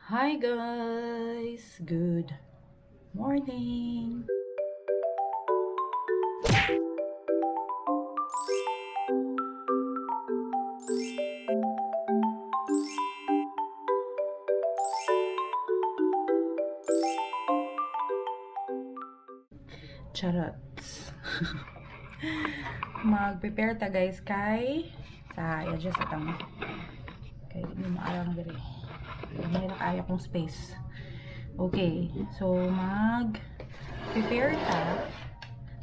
Hi guys! Good morning! Charot. Mag-prepare ta guys kay sa i-adjust atang kay di maarang diri. May kaya kong space. Okay, so mag prepare ta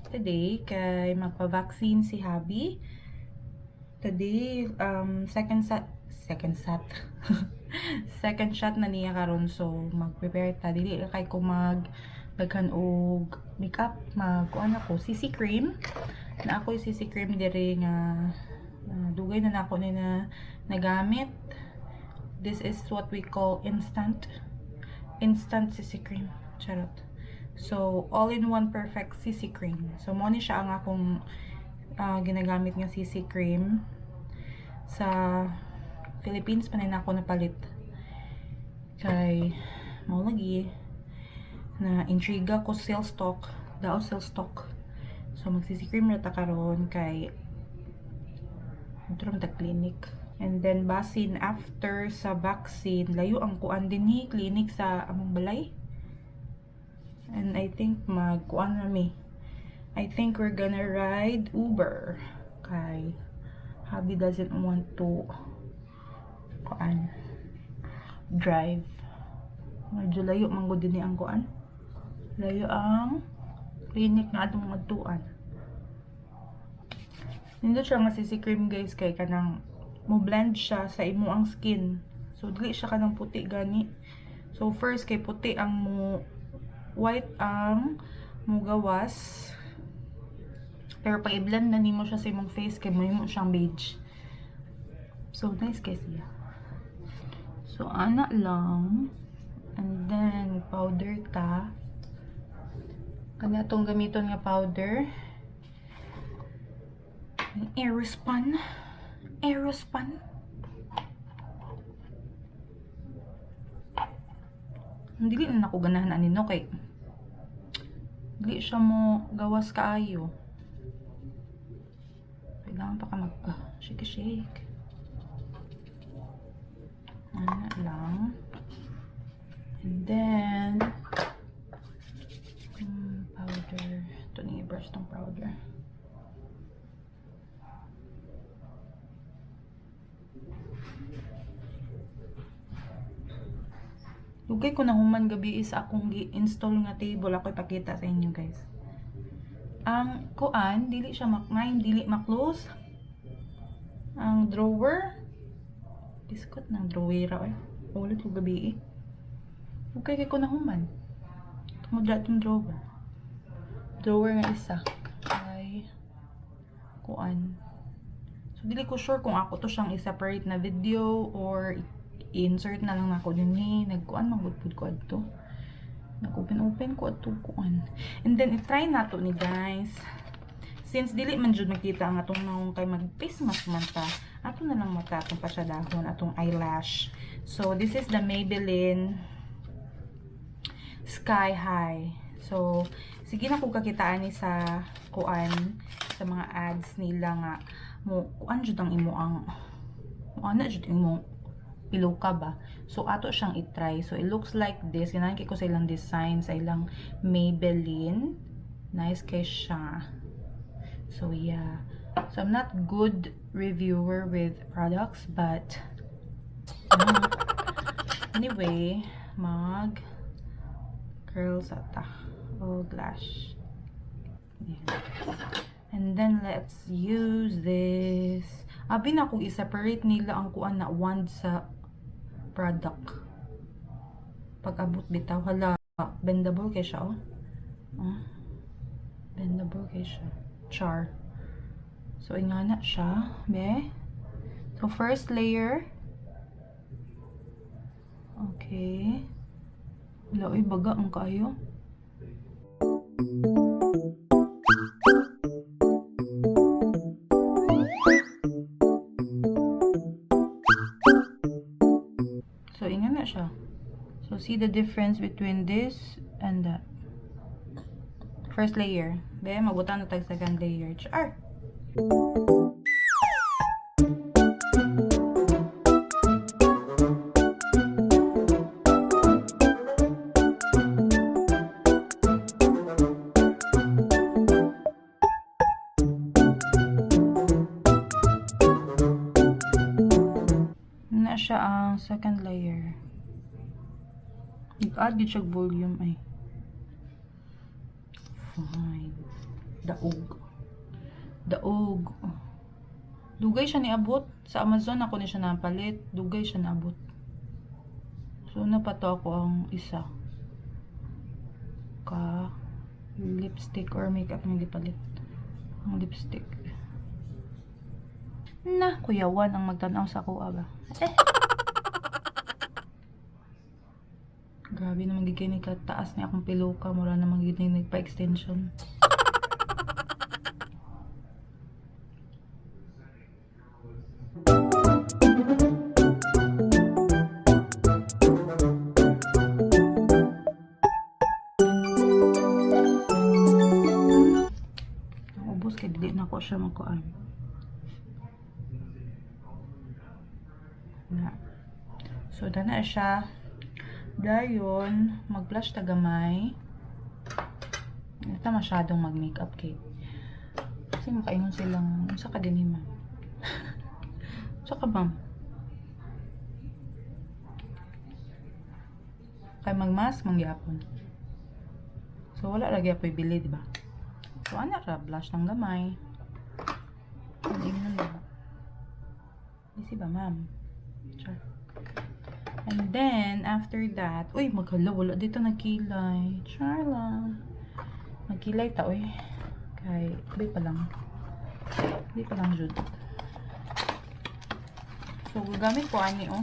today kay magpa-vaccine si Habi. Today, second shot. Second shot na niya karon, so mag-prepare ta. Dili kay ko mag daghan og makeup, mag kuan ako, CC cream. Na ako CC cream diri nga dugay na nako ni na nagamit. This is what we call instant CC cream. Charot. So, all-in-one perfect CC cream. So, mo ni siya ang akong ginagamit nga CC cream. Sa Philippines pa na ako napalit. Kay, mo lagi, na intriga ko sales talk. Dao sales talk. So, mag CC cream na ta karon kay ito ta clinic. And then, basin after sa vaccine, layo ang kuan din ni clinic sa among balay. And I think magkuan na mi. I think we're gonna ride Uber. Kay hubby doesn't want to kuan drive. Medyo layo man gud din ni ang kuan. Layo ang clinic na atong adtuan. Nindot siya nga CC cream guys kay kanang mo blend siya sa imo ang skin. So dili siya kanang puti gani. So first kay puti ang mo white ang mugawas. Pero pag i-blend na nimo siya sa imong face kay mo siyang beige. So nice kay siya. So ana lang. And then powder ta. Kani atong gamiton nga powder. Aerospun. Aerospun. Dili na nako ganahan ani no kay dili siya mo gawas kaayo. Kailangan pa ka mag shake shake. Ana lang. And then powder. Ito ni brush tong powder. Dugay ko na human gabi sa akong gi-install nga table. Ako ipakita sa inyo guys. Ang kuan, dili siya mak dili ma-close. Ang drawer, diskot ng drawer eh. Ulit ko gabi eh. Okay kay ko na human. Tungod ra itong drawer. Drawer nga isa. Ay kuan. So dili ko sure kung ako to siyang i-separate na video or i-insert na lang nako din ni nagkuan man gud pud ko adto. Nag-open open ko adto kuan. And then i-try nato ni guys. Since dili man jud makita ang atong nawong kay mag face mask man ta, ato na lang mata atong pasyadahon atong eyelash. So this is the Maybelline Sky High. So sige na kung kakitaan ni sa kuan sa mga ads nila nga mo kuan jud ang imo ang mo ana jud imo piloka ba. So ato siyang i-try. So it looks like this. Ganahan kay ko sa ilang design, sa ilang Maybelline. Nice kay siya. So yeah. So I'm not good reviewer with products, but anyway, mag curls ata o lash. Yeah. And then let's use this. Abi na kung i-separate nila ang kuan na wand sa product. Pag abot bitaw, hala, bendable kay siya oh. Oh. Bendable kay siya. Char. So ingana siya, be. So first layer. Okay. Wala oy baga ang kaayo. So ingana siya. So, see the difference between this and that. First layer. Then, magbutang na tag second layer. Char! Na siya ang second layer. Nag-add gyud siya volume ay. Fine. Daog. Daog. Dugay siya niabot. Sa Amazon ako ni siya napalit. Dugay siya naabot. So, napato ako ang isa ka lipstick or makeup nga gipalit. Ang lipstick. Na, kuyawan ang magtanaw sa ako ba? Eh. Grabe naman gid kay ni kataas ni akong piluka, mura naman gid ni nagpa-extension. Ang ubos kay dili na ko siya makuan. Na. So, dana siya. Dayon, mag-blush ta gamay. Hindi ta masyadong mag-makeup kay. Kasi makaingon silang, unsa ka dinhi, ma'am? Unsa ka, ma'am? Kay mag-mask, mangyapon. So, wala lagi apoy bili, di ba? So, ana ra, blush ng gamay. Ang ingnon ba? Busy ba, ma'am? Char. And then, after that, uy, maghala, wala dito nagkilay. Char lang. Magkilay ta, uy. Kay, di pa lang. Di pa lang, jud. So, gagamit ko ani, oh.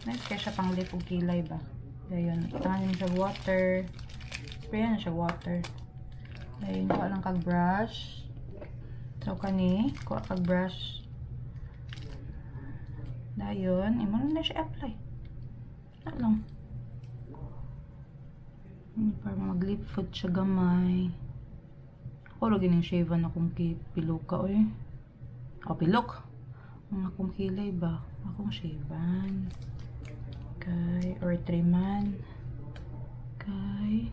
Nice kaya siya pang lip ug kilay ba? Dayon, itahan siya water. Spray na siya water. Dayon, kuha lang kag brush. So, kani, kuha kag brush. Dayon, imo na siya apply. Wala lang. Ano, para mag-lip foot siya gamay. Ako ra gining shave na akong piluka oy. O pilok. Ang akong kilay ba? Akong shavean. Kay or triman. Kay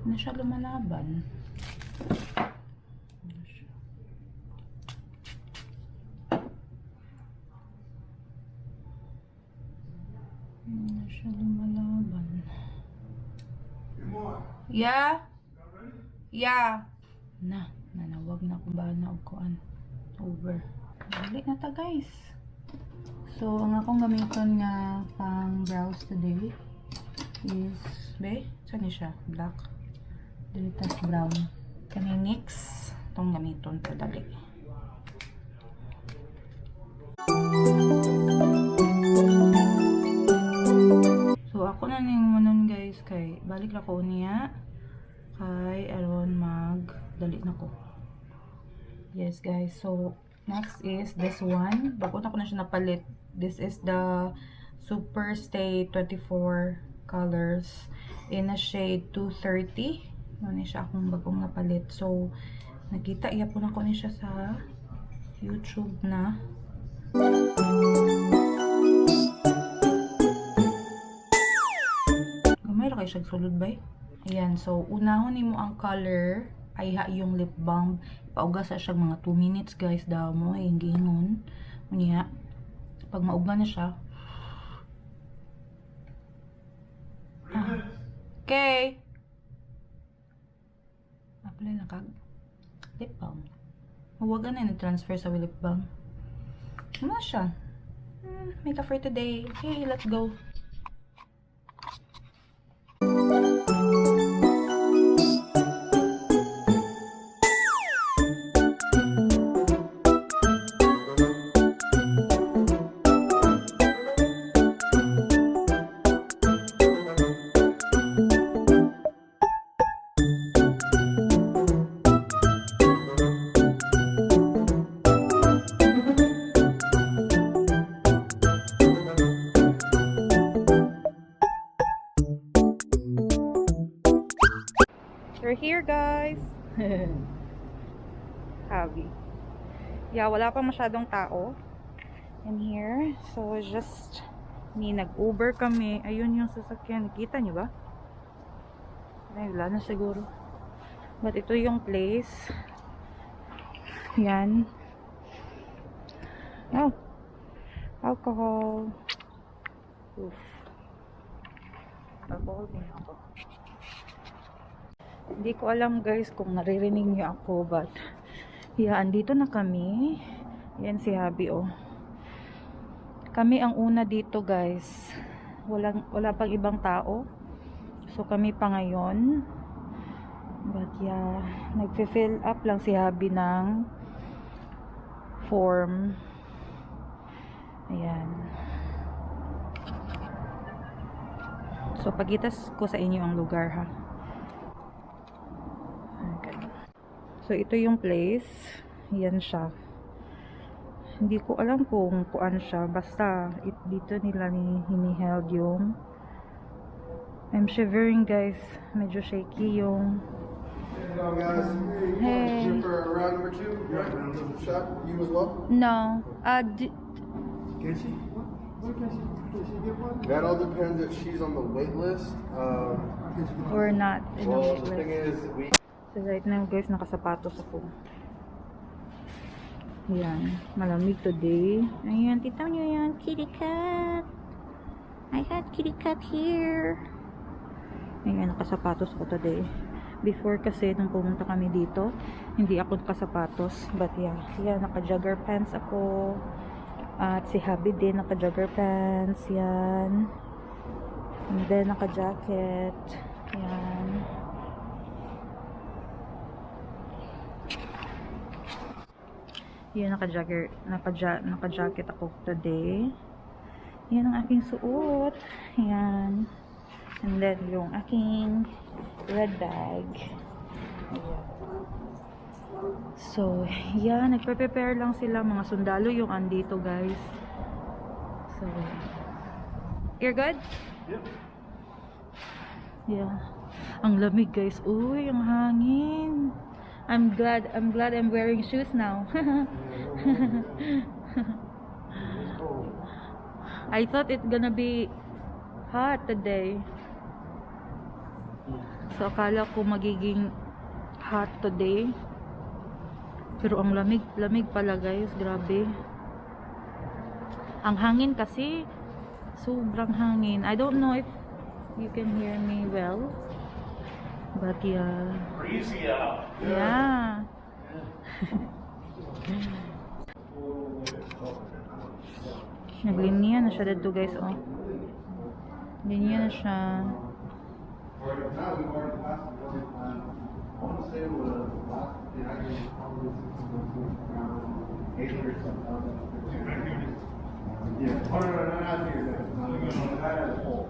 na siya lumalaban. Ano siya? Ano siya lumalaban? Yeah? Yeah. Na, nanawag na akong bana og kuan. Over. Dali na ta, guys. So, ang akong gamiton nga pang brows today is, be, saan ni siya? Black. Dili tas brown. Kani NYX. Itong gamiton to, dali. So, ako na ning manon, guys, kay balik ra ko niya kay aron mag dali na ko. Yes, guys. So, next is this one. Bago na ko na siya napalit. This is the Super Stay 24 colors in a shade 230. Ano ni siya akong bagong napalit. So, nakita iya po na ko ni siya sa YouTube na. Gamay ra kay siya sulod ba eh? Ayan, so unahon nimo ang color ay ha yung lip balm. Pauga sa siya mga 2 minutes, guys, daw mo ay giingon. Unya, pag mauga na siya. Ah. Okay. Apply na kag lip balm. Huwag na transfer sa lip balm. Ano siya? Makeup for today. Okay, let's go. We're here, guys. Hubby. Yeah, wala pa masyadong tao in here. So, just me, nag-Uber kami. Ayun yung sasakyan. Kita niyo ba? Ay, wala na siguro. But ito yung place. Yan. Oh. Alcohol. Oof. Alcohol din ako. Hindi ko alam, guys, kung naririnig niyo ako, but yeah, andito na kami. Yan si Hubby, oh. Kami ang una dito, guys. Wala pang ibang tao. So kami pa ngayon. But yeah, nagfi-fill up lang si Hubby ng form. Ayan. So pakita ko sa inyo ang lugar, ha. Okay. So ito yung place. Yan siya. Hindi ko alam kung kuan siya. Basta dito nila hiniheld yung. I'm shivering, guys. Medyo shaky yung Hello, guys. Hey. Here for round number two. Yeah, round number shot. You as well? No. Can she? What? What can she? Can she get one? That all depends if she's on the wait list. Can she get one? We're not in the Well, wait the thing list. is, we So right now, guys, nakasapatos ako. Yan. Malamig today. Ayan, tita nyo yan. Kitty cat. I had kitty cat here. Ayan, nakasapatos ako today. Before kasi, nung pumunta kami dito, hindi ako nakasapatos. But yeah, naka-jogger pants ako. At si Hubby din, naka-jogger pants. Yan. And then, naka-jacket. Yan. Yan, naka-jacket ako today. Yan ang aking suot. Yan. And then, yung aking red bag. Ayan. So, yeah, nagpe-prepare lang sila. Mga sundalo yung andito, guys. So, you're good? Yep. Yeah. Ang lamig, guys. Uy, ang hangin. I'm glad I'm wearing shoes now. I thought it's gonna be hot today. So, akala ko magiging hot today. Pero ang lamig, lamig pala, guys. Grabe. Ang hangin kasi, sobrang hangin. I don't know if you can hear me well. But yeah. Breezy out. Yeah. Naglinya na siya dito, guys, oh. Linya na siya. Now we've already passed the budget plan. I want to say it was last, the actual probably around 800 some thousand. Yeah. Oh, no, not here. No, that as a whole.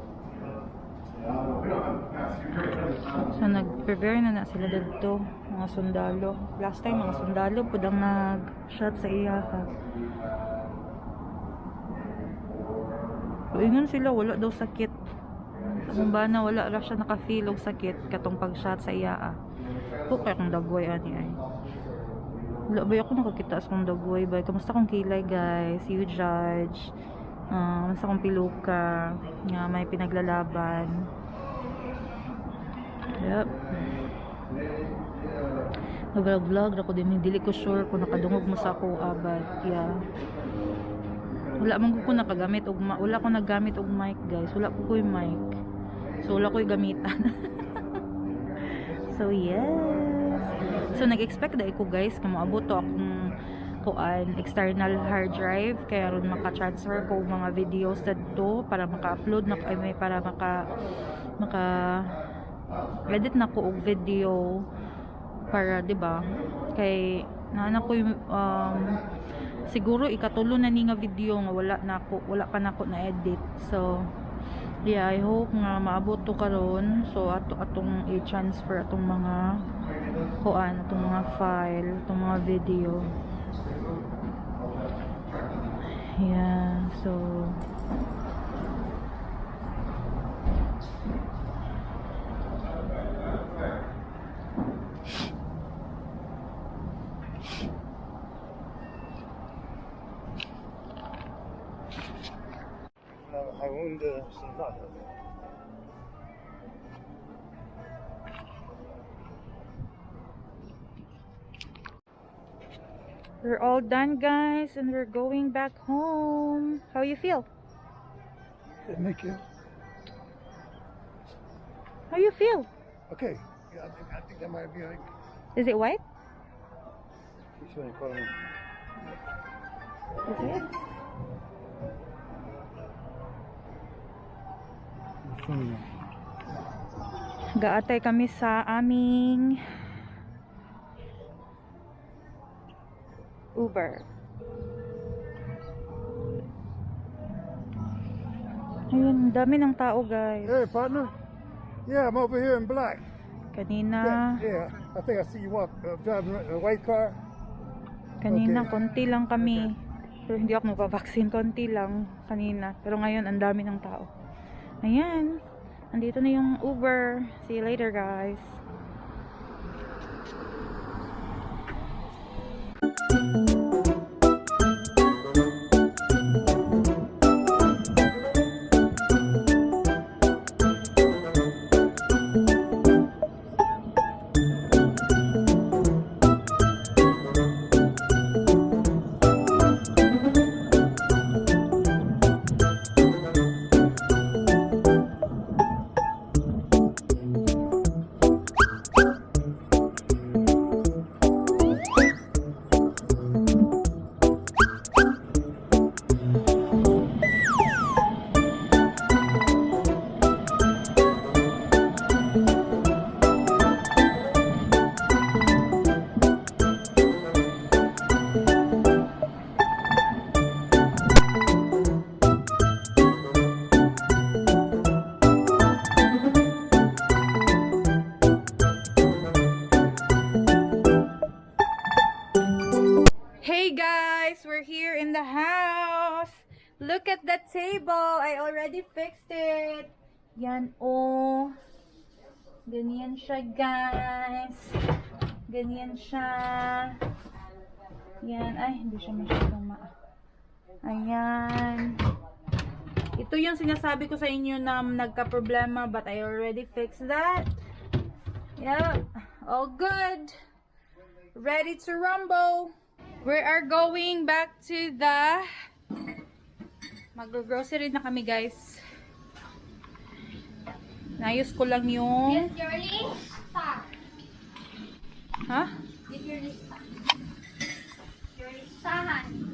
Yeah, I don't know. We don't have capacity. So nag-prepare na na sila dito, mga sundalo. Last time, mga sundalo pud ang nag-shot sa iya ha. So, ingon sila, wala daw sakit. Sa akong bana, wala ra siya naka-feel og sakit katong pag-shot sa iya ah. Po kay akong dagway ani ay. Wala ba ako nakakita sa akong dagway ba? Kamusta akong kilay, guys? You judge. Ah, kamusta akong piluka nga may pinaglalaban. Yep. Nag-vlog ako din. Dili ko sure kung nakadungog mo sa ako, ah, but yeah. Wala man ko nakagamit og wala ko naggamit og mic, guys. Wala ko ko'y mic. So wala ko'y gamitan. So yes. So nag-expect dai ko, guys, nga moabot to akong kuan external hard drive kaya ron maka-transfer ko og mga videos dadto para maka-upload na ay may para maka edit na ko og video para, 'di ba, kay naana ko yung siguro ikatulo na ni nga video nga wala pa nako na edit. So yeah, I hope nga maabot to karon, so ato atong i-transfer atong mga kuan, atong mga file, atong mga video. Yeah, so And some not. We're all done, guys, and we're going back home. How you feel? Thank you. How you feel? Okay. Yeah, I think that might be like. Is it white? He's gonna call me. Is it? Funny. Gaatay kami sa aming Uber. Ayun, dami ng tao, guys. Hey, partner. Yeah, I'm over here in black. Kanina, Yeah, I think I see you walk driving a white car. Kanina Okay. konti lang kami. Pero hindi ako nagpa-vaccine, konti lang kanina. Pero ngayon, ang dami ng tao. Ayan. Andito na yung Uber. See you later, guys. Hey guys, we're here in the house. Look at the table. I already fixed it. Yan oh. Ganyan siya, guys. Ganyan siya. Yan. Ay, hindi siya masyadong ma... Ayan. Ito yung sinasabi ko sa inyo na nagka-problema, but I already fixed that. Yeah. All good. Ready to rumble. We are going back to the... Mag-grocery na kami, guys. Naayos ko lang yung... Get your lista. Ha? Get your lista. Your listahan.